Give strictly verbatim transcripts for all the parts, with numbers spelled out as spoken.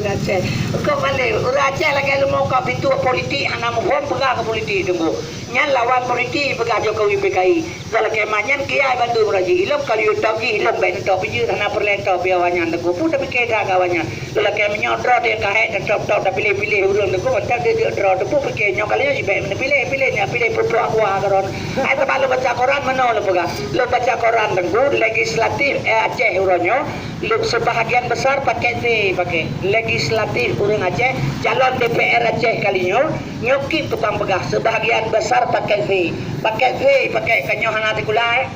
Aceh. Kok balik, ureueng Aceh lagèe leumo ka pintoe politik, hana muphom peugah keu politik teungku. Nyan lawan politik peugah Jokowi P K I. Lagèe mah nyan kiai bandum raji. Ilong ka lheueh top jih, ilong bèk neutop jih, hana peureulèe top awak nyan teungku. Peue tapike that keu awak nyan. Lagèe meunyoe droe teuh ka hék, neutop-top, tapiléh-piléh ureueng teungku, mantong deuek-deuek droe teungku, pike nyoe ka lheueh jih bèk neupiléh-piléh, neupiléh peuet-peuet akua keudroe. Hai teuma lôn baca koran, meunoe lôn peugah. Lôn baca koran teungku, legislatif, eh, Aceh uroe nyoe, Leb-, sebahagian besar paket V pakai. Legislatif ureueng Aceh, calon D P R Aceh kali nyoe, nyoe kip tukang peugah, sebahagian besar paket V. Paket V pakai, ka nyoe hana sikula, eh.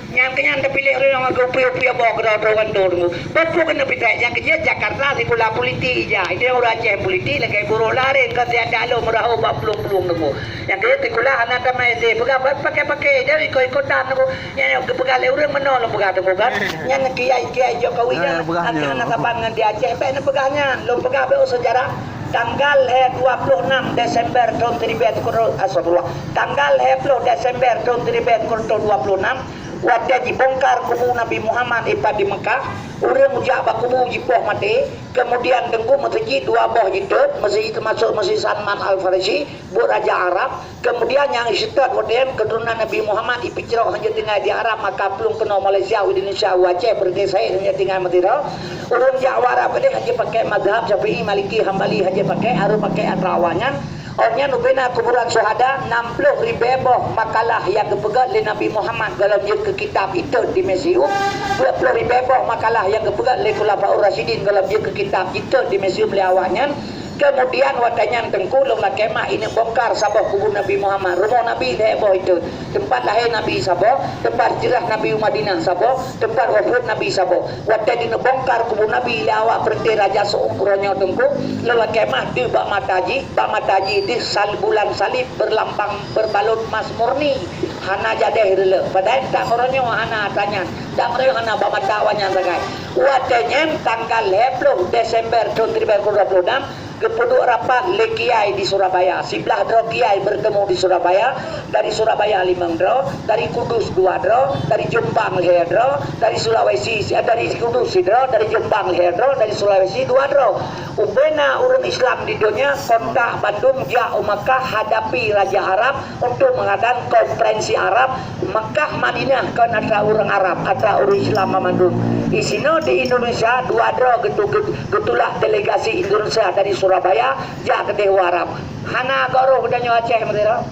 Nyan keuh nyan tapiléh lé nyang geupeu-peu boh keudroe-droe teungku. Peue-peue keuneuk pitai, nyang keu jeuet Jakarta sikula politik ija. Itu nyang ureueng Aceh politik lagèe buroe lareng ka siat dak lom meurahô bak plueng-plueng teungku. Nyang keu jeuet sikula hana tamah S D. Peugah pakai-pakai, jadi ikot-ikotan teungku. Nyan nyang geupeugah lé ureueng meunoe lôn peugah teungku kan. Nyan kiai-kiai Jokowi nyan, nyan peugah nyoe. Hana saban ngon di Aceh, bèk neupeugah nyan. Lôn peugah bèk sejarah. Tanggal lhèe dua ploh nam Desember thôn siribèe tukoh, astagfirullah. Tanggal lhèe ploh Desember thôn siribèe tukoh dua ploh nam, watèe jibongkar kubu Nabi Muhammad ipat di Mekah, ureueng ujak bak kubu jipoh maté, kemudian teungku meuseujid dua boh jitôb, meuseujid teumasuk Meuseujid Salman Al-Farisi, buet raja Arab. Kemudian nyang iseutôt watèe nyan keuturonan Nabi Muhammad ipeucrok hanjeuet tinggai di Arab, maka plueng keunoe Malaysia, Indonesia, u Aceh, Brunei, Said hanjeuet tinggai meusidroe. Ureueng jak u Arab keudeh hanjeuet pakai mazhab Syafi'i, Maliki, Hambali hanjeuet pakai, harôh pakai atra awak nyan. Awak nyan ubena kuburan syuhada, nam ploh ribèe boh makalah nyang geupeugèt lé Nabi Muhammad gohlom jeuet keu kitab itot di museum. Dua ploh ribèe boh makalah nyang geupeugèt lé Khulafaur Rasyidin gohlom jeuet keu kitab itot di museum lé awak nyan. Kemudian watèe nyan teungku lôn lakèe mah ineuk bongkar saboh kubu Nabi Muhammad. Rumoh Nabi lhèe boh itot. Teumpat lahé Nabi saboh, teumpat hijrah Nabi u Madinah saboh, teumpat wafeuet Nabi saboh. Watèe jineuk bongkar kubu Nabi lé awak peureute Raja Su'ud uroe nyoe teungku, lôn lakèe mah deuh bak mata jih, bak mata jih deuh sal-, bulan saleb beurlambang beurbalot mas murni. Hana jadèh reuleuh. Padahai dak uroe nyoe hana atra nyan. Dak uroe nyoe hana bak mata awak nyan sagai. Watèe nyan tanggal lhèe ploh Desember thôn siribèe tukoh dua ploh nam, geupeuduek rapat lé kiai di Surabaya. Siblaih droe kiai beurtemu di Surabaya, dari Surabaya limong droe, dari Kudus dua droe, dari Jombang lhèe droe, dari Sulawesi, eh, dari Kudus sidroe, dari Jombang lhèe droe, dari Sulawesi dua droe. Ubena ureueng Islam di donya kontak bandum jak u Makkah hadapi Raja Arab untuk mengadakan konferensi Arab. Makkah, Madinah kon atra ureueng Arab, atra ureueng Islam banmandum. Di sinoe di Indonesia dua droe geutu-, geutulak delegasi Indonesia dari Surabaya jak keudeh u Arab. Hana goroh geutanyoe Aceh meusidroe.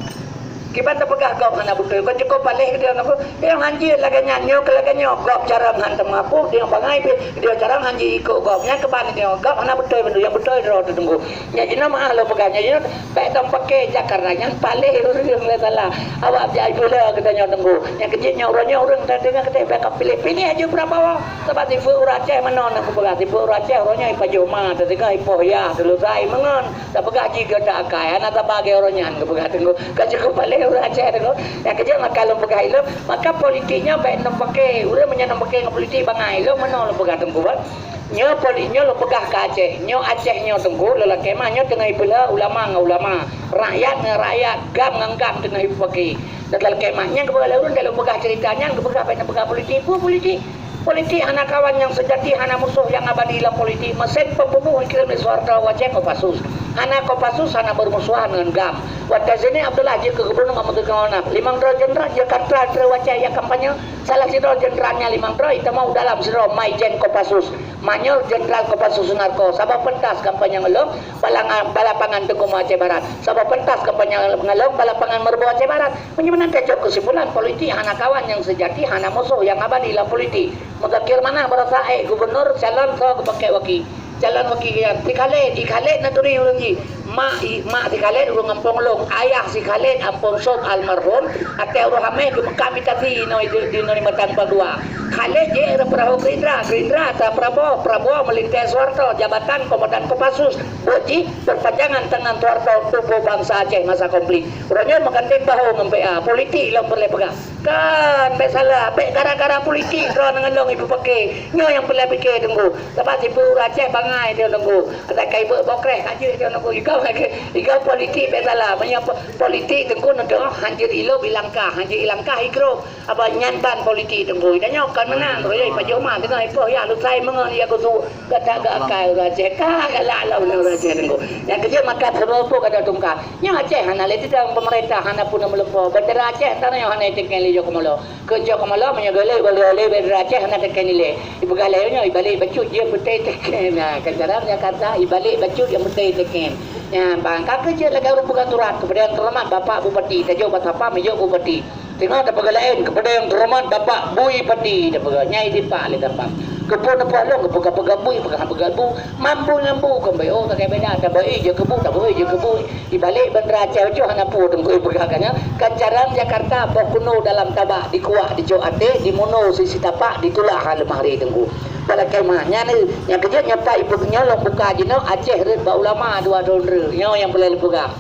Kiban tapeugah gob hana beutôi, kon cukôp paléh geutanyoe. Nyang hanjeuet lagèe nyan, nyoe keu lagèe nyoe, gob carông han teumeuaku, nyang bangai pih geutanyoe carông han jiikôt gob. Nyan keuban geutanyoe, gob hana beutôi bandum, nyang beutôi droe teuh teungku. Nyan jinoe meu'ah lôn peugah, nyan jinoe bèk tom paké Jakarta nyan paléh ureueng lé salah. Awak jak ipeuleueh geutanyoe teungku. Nyang keu jeuet nyoe uroe nyoe ureueng ka deungö keudeh bèk ka piléh-piléh aju Prabowo. Sabab sifeuet ureueng Aceh meunoe na kupeugah, sifeuet ureueng Aceh uroe nyoe ipajoh ma, teudeungö ipoh yah, teulusai meungon. Tapeugah jih geutak akai, hana saba lagèe uroe nyan geupeugah teungku. Ka cukôp paléh ureueng Aceh teungku. Nyang keu jeuet maka lôn peugah ilôn, maka politik nyoe bèk tom paké. Ureueng meunyoe tom paké ngon politik bangai, ilôn meunoe lôn peugah teungku, bah. Nyoe poli-, nyoe lôn peugah keu Aceh. Nyoe Aceh nyoe teungku, lôn lakèe mah nyoe teungoh ipeuleueh ulama ngon ulama, rakyat ngon rakyat, GAM ngon GAM teungoh ipeupaki. Dan lôn lakèe mah nyan geupeugah lé ureueng, dan lôn peugah cerita nyan geupeugah bèk neupeugah politik. Peue politik? Politik hana kawan nyang seujati, hana musoh nyang abadi lam politik. Meusén pembunuh ikirém lé Soeharto u Aceh Kopassus. Hana Kopassus hana beurmusohan ngon GAM. Watèe Zaini Abdullah jeuet keu gubunur ngon Menteri Kawanan, limong droe jeuneural jeuet keu atra u Aceh jak kampanye. Salah sidroe jeuneural nyan limong droe, itamong u dalam sidroe Maijen Kopassus. Manyöh Jeuneural Kopassus Sunarko, saboh peuntas kampanye ngon lôn, bala-, balapangan Teungku Aceh Barat. Saboh peuntas kampanye ngon lôn, balapangan Meureubo Aceh Barat. Meunyoe meunan tacok keusimpulan, politik hana kawan nyang seujati, hana musoh nyang abadi lam politik. Muzakir Manaf barasa ék gubunur, calon soe geupaké waki. Calon waki nyan, si Khaled, si Khaled na turi ureueng jih. Mak i, mak si Khaled ureueng gampông lôn, ayah si Khaled Ampôn Sop almarhum, watèe uroe Hamèh geumeukam imitasi inoe di, di inoe di Matang Bang Dua. Khaled jeuet rot peurahô Gerindra, Gerindra atra Prabowo, Prabowo meulintèe Soeharto, jabatan Komandan Kopassus, buet jih perpanjangan tangan Soeharto tuboh bansa Aceh masa konflik. Uroe nyoe meugandeng bahô ngon P A, politik lom peureulèe peugah. Kan, bèk salah, bèk gara-gara politik droeneuh ngon lôn ipeupaké. Nyoe nyang peureulèe piké teungku. Sabab sifeuet ureueng Aceh bangai teungku. Asai ka ibeuet boh kreh ka jeuet teungku. Iga politik biasalah. Meunyoe po-, politik Teungku neudoh hanjeuet ilop ilangkah, hanjeuet ilangkah igrop. Apa nyan ban politik Teungku. Tanyoe kon meunan, royai pajoh ma teungoh ipoh ya lusai meungon ya kusu. Gata ga akai ureueng Aceh. Ka galak lah ureueng Aceh Teungku. Nyang keujeuet mata seureupo kada tungka. Nyoe Aceh hana lé sidang pemerintah, hana pun meuleumpah. Bendera Aceh tanyoe hana iteken lé jok meulo. Keu jok meulo meunyoe galak bali oleh bendera Aceh hana teken ilée. Ipeugah lé nyoe ibalek bacut jeuet peuté teken. Nah, ka cara Jakarta ibalek bacut jeuet peuté teken. Nyan bang ka keujeuet lagée ureueng peugah surat keupada nyang teuhoreumat Bapak Bupati, tajok bak satpam mijok Bupati. Teungoh tapeugah laén keupada nyang teuhoreumat Bapak Bupati tapeugah nyai dipak lé satpam. Keupeue neupoh lôn keupeue ka peugah bui peugah peugah bu. Mampu ngon bu kon bayo sagai beda taboi jeuet keu bu taboi jeuet keu bu. Ibalek bendera Aceh bacut hana peue Teungku ipeugah ka nyan. Kan cara Jakarta boh kuno dalam tabak dikuak dicok até dimuno sisi tapak ditulak ha leumah hari Teungku. Balakai mah nyan nyang keujeuet nyoe pat ipeugah nyoe lôn buka jinoe Aceh rhot bak ulama dua thon re. Nyoe nyang peureulée lôn peugah.